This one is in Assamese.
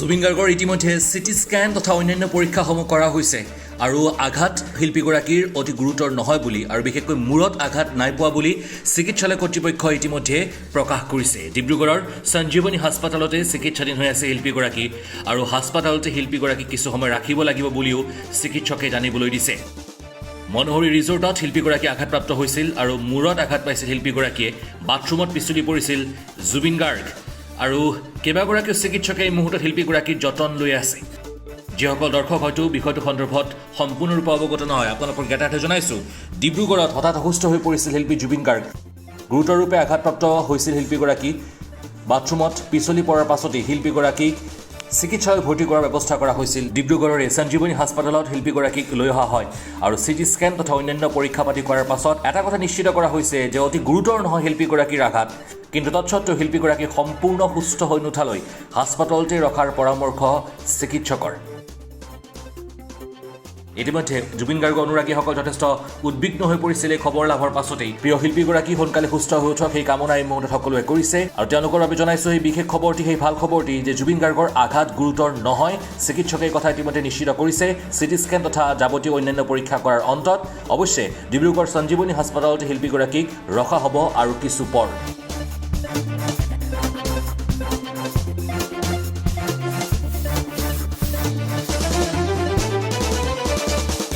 জুবিন গাৰ্গৰ ইতিমধ্যে চিটি স্কেন তথা অন্যান্য পৰীক্ষাসমূহ কৰা হৈছে আৰু আঘাত শিল্পীগৰাকীৰ অতি গুৰুতৰ নহয় বুলি আৰু বিশেষকৈ মূৰত আঘাত নাই পোৱা বুলি চিকিৎসালয় কৰ্তৃপক্ষই ইতিমধ্যে প্ৰকাশ কৰিছে। ডিব্ৰুগড়ৰ সঞ্জীৱনী হাস্পতালতে চিকিৎসাধীন হৈ আছে শিল্পীগৰাকী আৰু হাস্পতালতে শিল্পীগৰাকীক কিছু সময় ৰাখিব লাগিব বুলিও চিকিৎসকে জানিবলৈ দিছে। মনোহৰী ৰিজৰ্টত শিল্পীগৰাকী আঘাতপ্ৰাপ্ত হৈছিল আৰু মূৰত আঘাত পাইছিল শিল্পীগৰাকীয়ে। বাথৰুমত পিছলি পৰিছিল জুবিন গাৰ্গ আৰু কেইবাগৰাকীও চিকিৎসকে এই মুহূৰ্তত শিল্পীগৰাকীৰ যতন লৈ আছে। যিসকল দৰ্শক হয়তো বিষয়টো সন্দৰ্ভত সম্পূৰ্ণৰূপে অৱগত নহয়, আপোনালোকৰ জ্ঞাতাৰ্থে জনাইছোঁ, ডিব্ৰুগড়ত হঠাৎ অসুস্থ হৈ পৰিছিল শিল্পী জুবিন গাৰ্গ। গুৰুতৰৰূপে আঘাতপ্ৰাপ্ত হৈছিল শিল্পীগৰাকী। বাথৰুমত পিছলি পৰাৰ পাছতেই শিল্পীগৰাকীক চিকিৎসালয়ত ভৰ্তি কৰাৰ ব্যৱস্থা কৰা হৈছিল। ডিব্ৰুগড়ৰে সঞ্জীৱনী হাস্পতালত শিল্পীগৰাকীক লৈ অহা হয় আৰু চিটি স্কেন তথা অন্যান্য পৰীক্ষা পাতি কৰাৰ পাছত এটা কথা নিশ্চিত কৰা হৈছে যে অতি গুৰুতৰ নহয় শিল্পীগৰাকীৰ আঘাত। কিন্তু তৎসত্ত্বেও শিল্পীগৰাকী সম্পূৰ্ণ সুস্থ হৈ নুঠালৈ হাস্পতালতে ৰখাৰ পৰামৰ্শ চিকিৎসকৰ। ইতিমধ্যে জুবিন গাৰ্গৰ অনুৰাগীসকল যথেষ্ট উদ্বিগ্ন হৈ পৰিছিল এই খবৰ লাভৰ পাছতেই। প্ৰিয় শিল্পীগৰাকী সোনকালে সুস্থ হৈ উঠক, সেই কামনা এই মুহূৰ্তত সকলোৱে কৰিছে। আৰু তেওঁলোকৰ বাবে জনাইছোঁ সেই বিশেষ খবৰটি, সেই ভাল খবৰটি যে জুবিন গাৰ্গৰ আঘাত গুৰুতৰ নহয়। চিকিৎসকে এই কথা ইতিমধ্যে নিশ্চিত কৰিছে চিটি স্কেন তথা যাৱতীয় অন্যান্য পৰীক্ষা কৰাৰ অন্তত। অৱশ্যে ডিব্ৰুগড় সঞ্জীৱনী হাস্পতালতে শিল্পীগৰাকীক ৰখা হ'ব আৰু কিছু পৰ।